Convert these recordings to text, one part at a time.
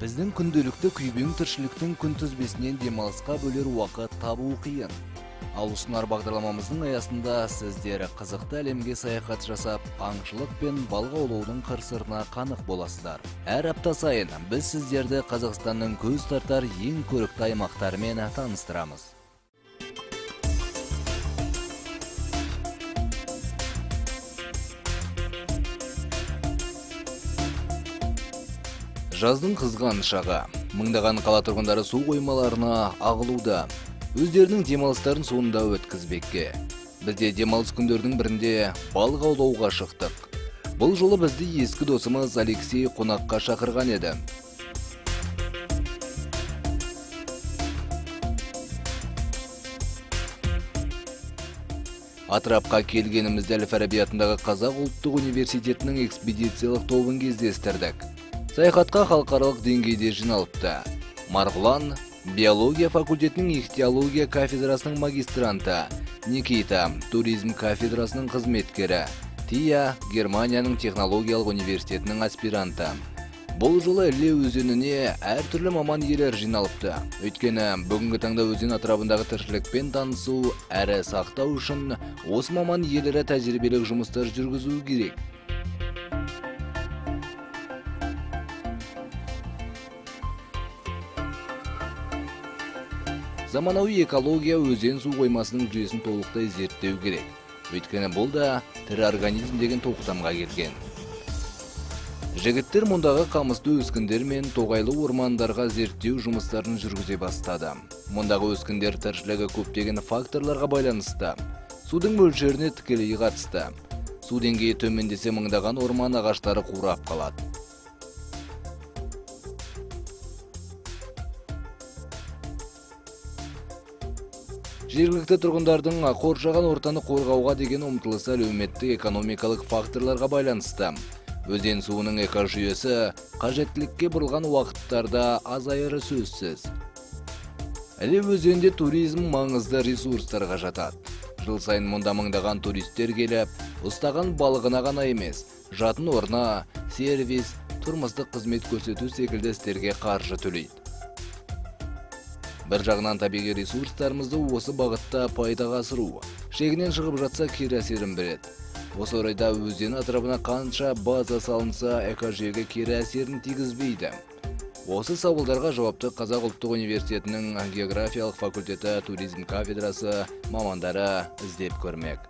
Біздің күнделікті күйбең тіршіліктің күнтізбесінен демалысқа бөлер уақыт табу қиын. Ал ұсынар бағдарламамыздың аясында сіздер қызықты әлемге саяхат жасап, аңшылық пен балық аулаудың қыр-сырына қанық боласыздар. Әр апта сайын біз сіздерді Қазақстанның көз тартар ең көрікті аймақтарымен таныстырамыз. Жаздың қызған шағы, мыңдаған қала тұрғындары су қоймаларына ағылуда, өздерінің демалыстарын сонда өткізбекке. Бізде демалыс күндердің бірінде балық аулауға шықтық. Бұл жолы бізді ескі досымыз Алексей қонаққа шақырған еді. Атырапқа келгенімізде Әл-Фараби атындағы Қазақ ұлттық университетінің экспедициялық тобын кездестірдік. Саяхатқа халықаралық деңгейде жиналыпты. Марғұлан биология факультетінің ихтиология кафедрасының магистранты, Никита туризм кафедрасының қызметкері, Тия Германияның технологиялық университетінің аспиранты. Бұл жолы Іле өзеніне әртүрлі маман иелері жиналыпты. Өйткені бүгінгі таңда өзен атырабындағы тіршілікпен танысу әрі сақтау үшін осы маман иелері тәжірибелік жұмыстар жүргізу керек. Заманауи экология өзен су қоймасының жүйесін толықтай зерттеу керек. Өйткені бұл да тірі организм деген тоқтамға келген. Жігіттер мұндағы қамысты өскіндер мен тоғайлы ормандарға зерттеу жұмыстарын жүргізе бастады. Мұндағы өскіндер тіршілігі көптеген факторларға байланысты. Судың мөлшеріне тікелей қатысты. Су деңгейі төмендесе мыңдаған орман ағаштары қурап қалады. Жергілікті тұрғындардың қоршаған ортаны қорғауға деген ұмтылысы әлеуметтік экономикалық факторларға байланысты. Өзен суының экожүйесі қажеттілікке бұрылған уақыттарда азайыры сөзсіз. Іле өзенде туризм маңызды ресурстарға жатады. Жыл сайын мұнда мыңдаған туристер келіп, ұстаған балығына ғана емес, жатын орна, сервис, тұрмыстық қызмет көрсету секілді істерге қаржы төлейді. Бір жағынан табиғи ресурстарымызды осы бағытта пайдаға асыру, шегінен шығып жатса кері әсерін береді. Осы орайда өзен атырабына қанша база салынса экожүйеге кері әсерін тигізбейді. Осы сауалдарға жауапты Қазақ ұлттық университетінің географиялық факультеті туризм кафедрасы мамандары іздеп көрмек.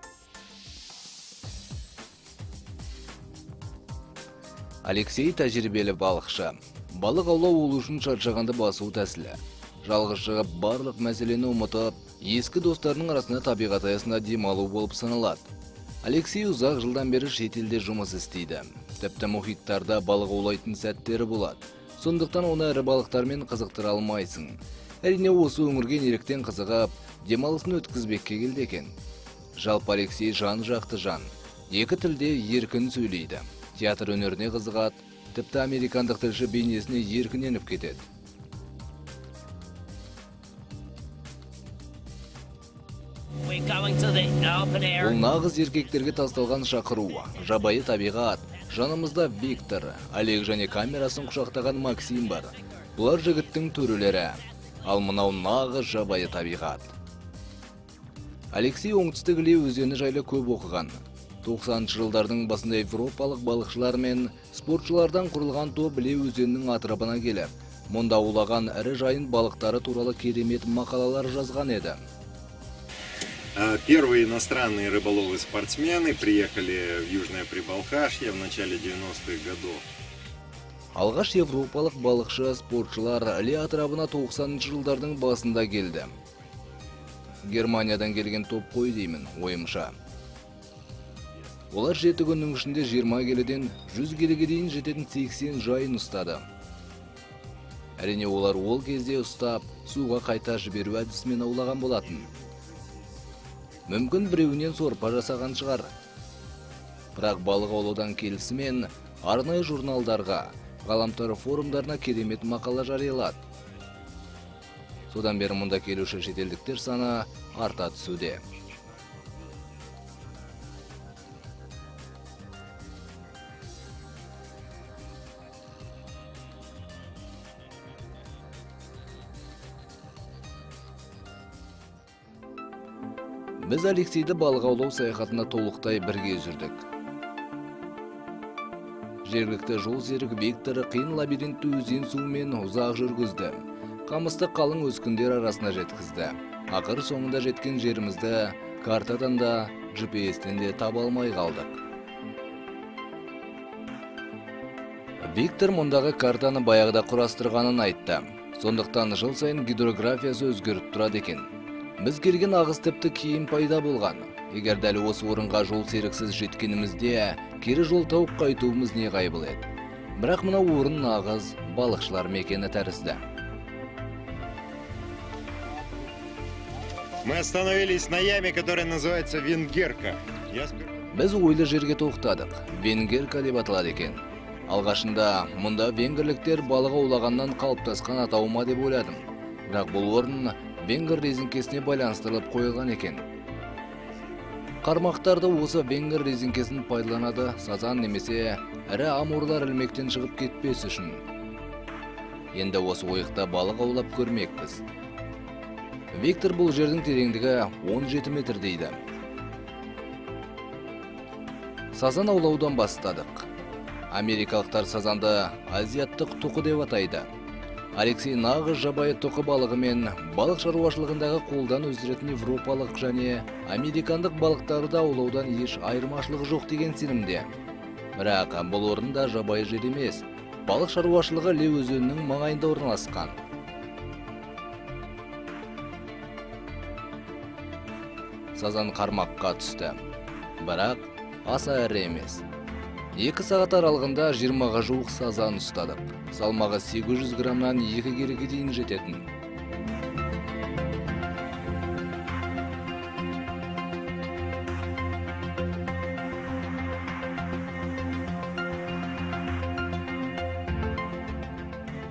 Алексей тәжірибелі балықшы. Балық аулау ол үшін шаршағанды басу тәсілі. Жалғыз шығып барлық мәселені ұмытып, ескі достарының арасында табиғат аясында демалу болып саналады. Алексей ұзақ жылдан бері шетелде жұмыс істейді. Тіпті мұхиттарда балық аулайтын сәттері болады. Сондықтан оны ірі балықтармен қызықтыра алмайсың. Әрине осы өңірге неліктен қызығып, демалысын өткізбекке келді екен. Жалпы Алексей жан жақты жан. Екі тілде еркін сөйлейді. Театр өнеріне қызығады, тіпті американдық тілші бейнесіне еркіненіп кетеді. Бұл нағыз еркектерге тасталған шақыру. Жабайы табиғат. Жанымызда Виктор, Олег және камерасын құшақтаған Максим бар. Бұлар жігіттің төрелері. Ал мынау нағыз жабайы табиғат. Алексей оңтүстік Іле өзені жайлы көп оқыған. 90 жылдардың басында европалық балықшылар мен спортшылардан құрылған топ Іле өзенінің атырабына келіп, мұнда аулаған ірі жайын балықтары туралы керемет мақалалар жазған еді. Первые иностранные рыболовы-спортсмены приехали в Южное Прибалхашье в начале 90-х годов. Алғаш европалық балықшы спортшылар Іле атырабына 90 жылдардың басында келді. Германиядан келген топ қой деймін, ойымша. Олар 7 күннің ішінде 20 келеден 100 келеге дейін жететін 80 жайын ұстады. Әрине олар ол кезде ұстап, суға қайта жіберу әдісімен аулаған болатын. Мүмкін біреуінен сорпа жасаған шығар. Бірақ балық аулаудан келісімен арнайы журналдарға, ғаламтор форумдарына керемет мақала жариялады. Содан бері мұнда келуші шетелдіктер саны арта түсуде. Біз Алексейді балық аулау саяхатына толықтай бірге жүрдік. Жергілікті жол серік Виктор қиын лабиринтті өзен суымен ұзақ жүргізді. Қамысты қалың өскіндер арасына жеткізді. Ақыр соңында жеткен жерімізді картадан да, GPS-тен де таба алмай қалдық. Виктор мұндағы картаны баяғыда құрастырғанын айтты. Сондықтан жыл сайын гидрографиясы өзгеріп тұрады екен. Біз келген ағыс тіпті кейін пайда болған. Егер дәл осы орынға жол серіксіз жеткенімізде, кері жол тауып қайтуымыз не ғайбыл еді. Бірақ мына орын ағыз балықшылар мекені тәрізді. Мы остановились на яме, которая называется Венгерка. Біз ойлы жерге тоқтадық. Венгерка деп аталады екен. Алғашында мұнда венгерліктер балық аулағаннан қалыптасқан атауыма деп ойладым. Бірақ бұл орын венгер резеңкесіне байланыстырылып қойылған екен. Қармақтарды осы венгер резеңкесін пайдаланады сазан немесе ірі амурлар ілмектен шығып кетпес үшін. Енді осы ойықта балық аулап көрмекпіз. Виктор бұл жердің тереңдігі 17 метр дейді. Сазан аулаудан бастадық. Америкалықтар сазанды азиаттық тұқы деп атайды. Алексей нағыз жабайы тұқы балығы мен балық шаруашылығындағы қолдан өсіретін европалық және американдық балықтарды аулаудан еш айырмашылығы жоқ деген сенімде. Бірақ бұл орында жабайы жер емес. Балық шаруашылығы Ле өзенінің маңайында орналасқан. Сазан қармаққа түсті. Бірақ аса ірі емес. 2 сағат аралығында 20-ға жуық сазан ұстадық. Салмағы 800 граммнан 2 келіге дейін жететін.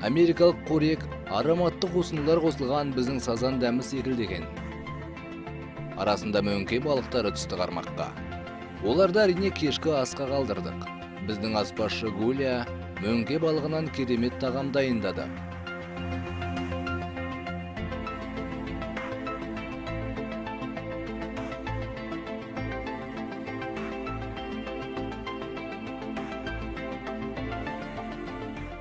Америкалық қорек ароматты қосындылар қосылған біздің сазан дәмі секілді екен. Арасында мөңке балықтары түсті қармаққа. Оларды әрине кешкі асқа қалдырдық. Біздің аспазшы Гуля мөңке балығынан керемет тағам дайындады.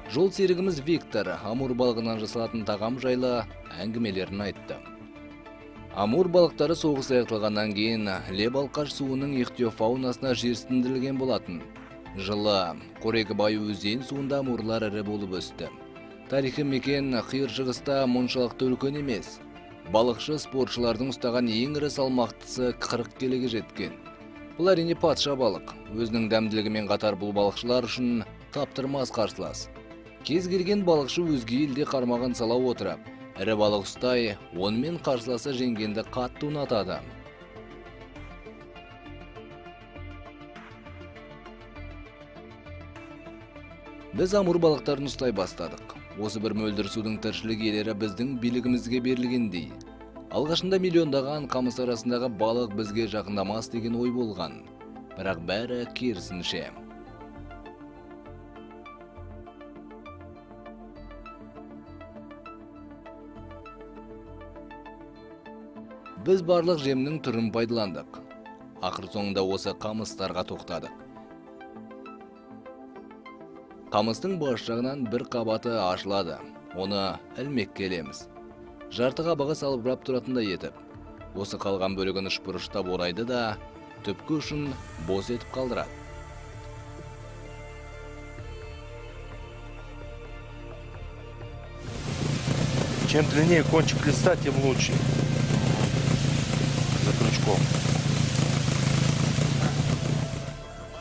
Жол серігіміз Виктор амур балығынан жасалатын тағам жайлы әңгімелерін айтты. Амур балықтары соғыс аяқталғаннан кейін Ле балқаш суының ихтиофаунасына жерсіндірілген болатын. Жылы Қорекі бай өзен суында амурлар ірі болып өсті. Тарихи мекен қиыр шығыста мұншалықты үлкен емес. Балықшы спортшылардың ұстаған ең ірі салмақтысы 40 келіге жеткен. Бұл әрине патша балық. Өзінің дәмділігімен қатар бұл балықшылар үшін таптырмас қарсылас. Кез келген балықшы өзге елде қармағын сала отырып, ірі балық ұстай, онымен қарсыласы жеңгенді қатты ұнатады. Біз амур балықтарын ұстай бастадық. Осы бір мөлдір судың тіршілік иелері біздің билігімізге берілгендей. Алғашында миллиондаған қамыс арасындағы балық бізге жақындамас деген ой болған. Бірақ бәрі керісінше. Біз барлық жемнің түрін пайдаландық. Ақыр соңында осы қамыстарға тоқтадық. Қамыстың бас жағынан бір қабаты ашылады. Оны ілмек келеміз. Жарты қабығы салбырап тұратындай етіп. Осы қалған бөлігін үшбұрыштап орайды да, түпкі үшін бос етіп қалдырады. Чем длиннее кончик листа, тем лучше. За крючком.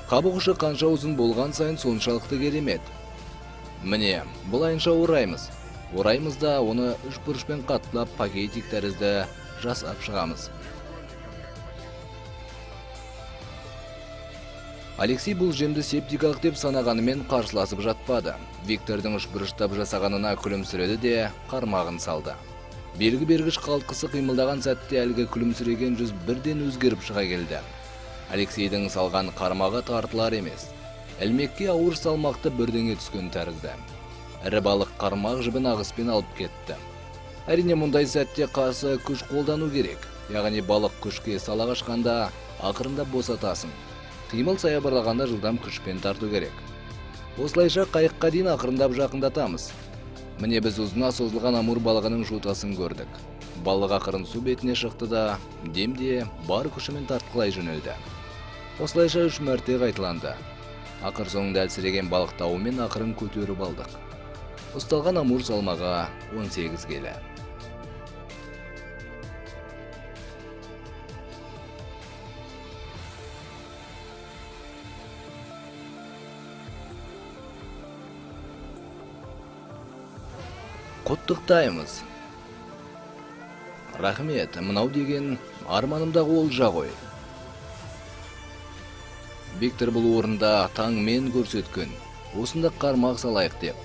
Қабық ұшы қанша ұзын болған сайын соншалықты керемет. Міне, бұлайынша ораймыз. Ораймыз да оны үшбұрышпен қаттылап пакетик тәрізді жасап шығамыз. Алексей бұл жемді септикалық деп санағанымен қарсыласып жатпады. Виктордың үшбұрыштап жасағанына күлімсіреді де қармағын салды. Белгі бергіш қалтқысы қимылдаған сәтте әлгі күлімсіреген жүз бірден өзгеріп шыға келді. Алексейдің салған қармағы тартылар емес. Ілмекке ауыр салмақты бірдеңе түскен тәрізді. Ірі балық қармақ жібін ағыспен алып кетті. Әрине мұндай сәтте қарсы күш қолдану керек. яғни балық күшке сала қашқанда ақырында босатасың. Қимыл саябырлаганда жылдам күшпен тарту керек. Осылайша қайыққа дейін ақырындап жақындатамыз. Міне біз ұзына созылған амур балығының жотасын көрдік. Балық ақырын су бетіне шықты да, демде бар күшімен тартқылай жөнелді. Осылайша 3 мәрте қайталанды. Ақыр соңында әлсіреген балық тауымен ақырын көтеріп алдық. Ұсталған амур салмағы 18 келі. Құттықтаймыз. Рахмет, мынау деген арманымдағы олжа ғой. Виктор бұл орында таңмен көрсеткен, осында қармақ салайық деп.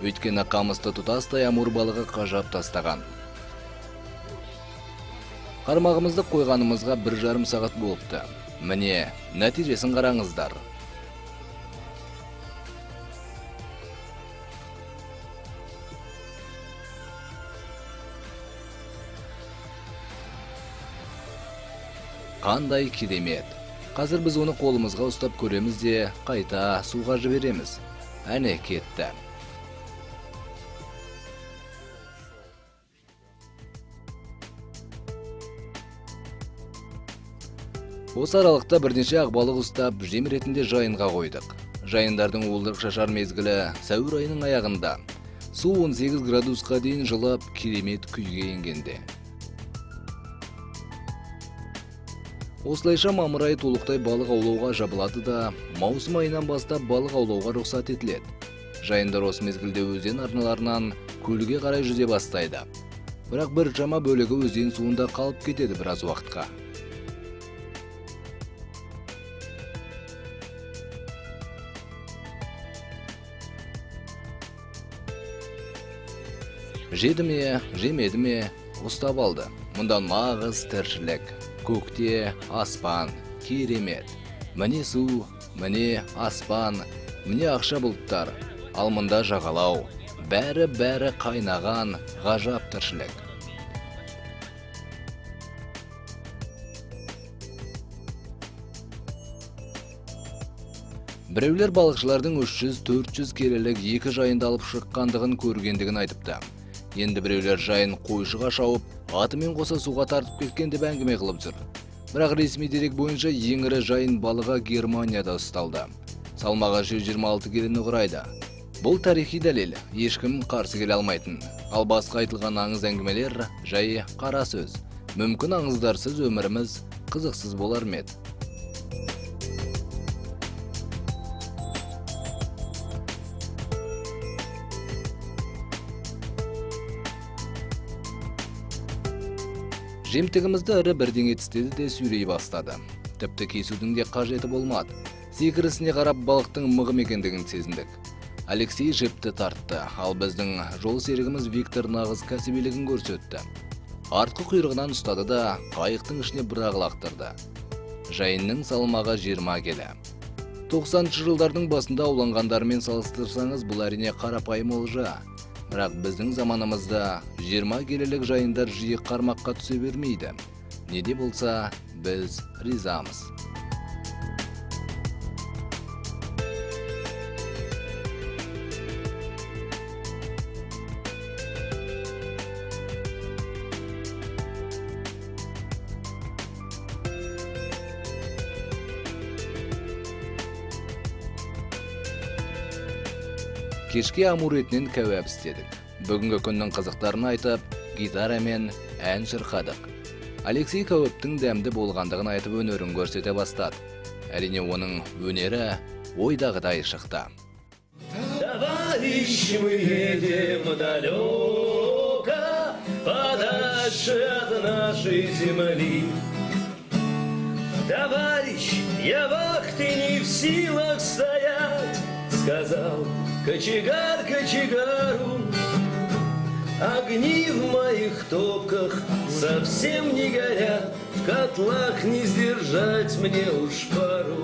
Өйткені қамысты тұтастай амур балығы қажап тастаған. Қармағымызды қойғанымызға 1,5 сағат болыпты. Міне, нәтижесін қараңыздар. Қандай керемет. Қазір біз оны қолымызға ұстап көреміз де, қайта суға жібереміз. Әне кетті. Осы аралықта бірнеше ақбалық ұстап, жем ретінде жайынға қойдық. Жайындардың уылдырық шашар мезгілі сәуір айының аяғында. Су 18 градусқа дейін жылып, керемет күйге енгенде. Осылайша мамыр айы толықтай балық аулауға жабылады да, маусым айынан бастап балық аулауға рұқсат етіледі. Жайындар осы мезгілде өзен арналарынан көлге қарай жүзе бастайды. Бірақ біршама бөлігі өзен суында қалып кетеді біраз уақытқа. Жеді ме, жемеді ме, ұстап алды. Мұнда нағыз тіршілік. Көкте аспан, керемет. Міне су, міне аспан, міне ақша бұлттар. Ал мұнда жағалау. Бәрі қайнаған, ғажап тіршілік. Біреулер балықшылардың 300-400 келілік 2 жайынды алып шыққандығын көргендігін айтыпты. Енді біреулер жайын қойшыға шауып, атымен қоса суға тартып кеткен деп әңгіме қылып жүр. Бірақ ресми дерек бойынша ең ірі жайын балығы Германияда ұсталды. Салмағы 126 келіні құрайды. Бұл тарихи дәлел, ешкім қарсы келе алмайтын. Ал басқа айтылған аңыз әңгімелер жай қара сөз. Мүмкін аңыздарсыз өміріміз қызықсыз болар ма еді. Жемтігімізді ірі бірдеңе тістеді де сүйрей бастады. Тіпті кесудің де қажеті болмады. Секірісіне қарап балықтың мығым екендігін сезіндік. Алексей жіпті тартты, ал біздің жол серігіміз Виктор нағыз кәсібилігін көрсетті. Артқы құйрығынан ұстады да қайықтың ішіне бір-ақ лақтырды. Жайынның салмағы 20 келі. 90-шы жылдардың басында ауланғандармен салыстырсаңыз, бұл әрине қарапайым олжа. Бірақ біздің заманымызда 20 келілік жайындар жиі қармаққа түсе бермейді. Неде болса, біз ризамыз. Кешке амур етінен кәуап істедік. Бүгінгі күннің қызықтарын айтып, гитарамен ән шырқадық. Алексей кәуаптың дәмді болғандығын айтып өнерін көрсете бастады. Әрине оның өнері ойдағыдай шықты. Товарищ, мы едем далеко, подальше от нашей земли. Товарищ, я вахты не в силах стоять, сказал кочегар кочегару. Огни в моих топках совсем не горят, в котлах не сдержать мне уж пару.